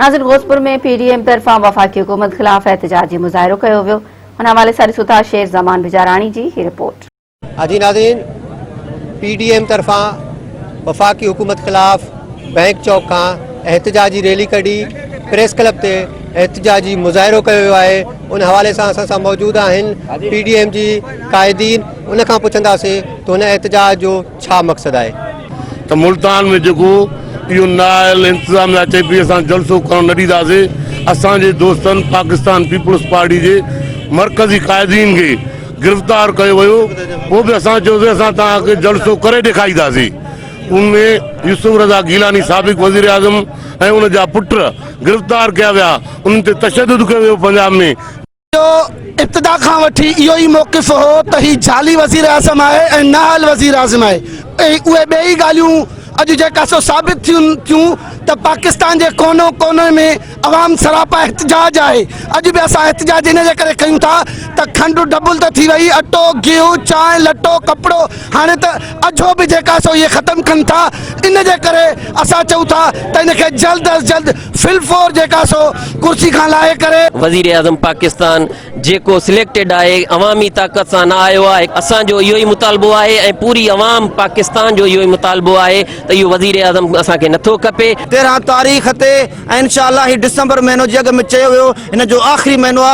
ناظرين Ghauspur ۾ P D M طرفان وفاقي حڪومت خلاف احتجاجي مظاهرو ڪيو ويو ان حوالي سان ڏسون ٿا شير زمان بجاراڻي جي هي رپورٽ. جي ناظرين پي ڊي ايم طرفان وفاقي حڪومت خلاف بئنڪ چوڪ کان احتجاجي ريلي ڪڍي پريس ڪلب تي احتجاجي مظاهرو ڪيو ويو آهي ان حوالي سان اسان سان موجود آهن پي ڊي ايم جي قائدين ان کان پڇنداسين ته هن احتجاج جو ڇا مقصد آهي؟ ته ملتان ۾ جيڪو اهو نااهل انتظاميا چئي پئي اسان جلسو ڪرڻ نه ڏينداسين، اسان جي دوستن پاڪستان پيپلز پارٽي جي مرڪزي قائدين کي گرفتار ڪيو ويو پوء به اسان چيوسين اسان توهان کي جلسو ڪري ڏيکارينداسين. ان ۾ يوسف رضا گيلاني سابق وزيراعظم ۽ ان جا پٽ گرفتار ڪيا ويا، انهن تي تشدد ڪيو ويو پنجاب ۾. جو ابتدا کان وٺي اهو ئي موقف هو ته هي جعلي وزيراعظم آهي ۽ نااهل وزيراعظم آهي ۽ اهي ٻئي ڳالهيون اڄ جيڪا سو ثابت ٿين ٿيون ته پاڪستان جي ڪونو ڪوني ۾ عوام سراپا احتجاج آهي اڄ به اسان احتجاج ان جي ڪري ڪيون ٿا ته کنڊ ڊبل ته ٿي وئي اٽو گيهه چانهه لٽو ڪپڙو هاڻي ته اجهو به جيڪا سو اهي ختم ڪن ٿا ان جي ڪري اسان چئون ٿا ته ان کي جلد از جلد فل فور جيڪا سو ڪرسي کان لاهي ڪري. وزيراعظم پاڪستان جيڪو سليڪٽيڊ آهي عوامي طاقت سان نه آيو آهي اسان جو اهو ئي مطالبو آهي ۽ پوري عوام پاڪستان جو اهو ئي مطالبو آهي ته اهو وزيراعظم اسان کي نٿو کپي. 13 تاريخ تي ۽ انشاء الله هي ڊسمبر مهينو جي اڳ ۾ چيو ويو هن جو آخري مهينو آ.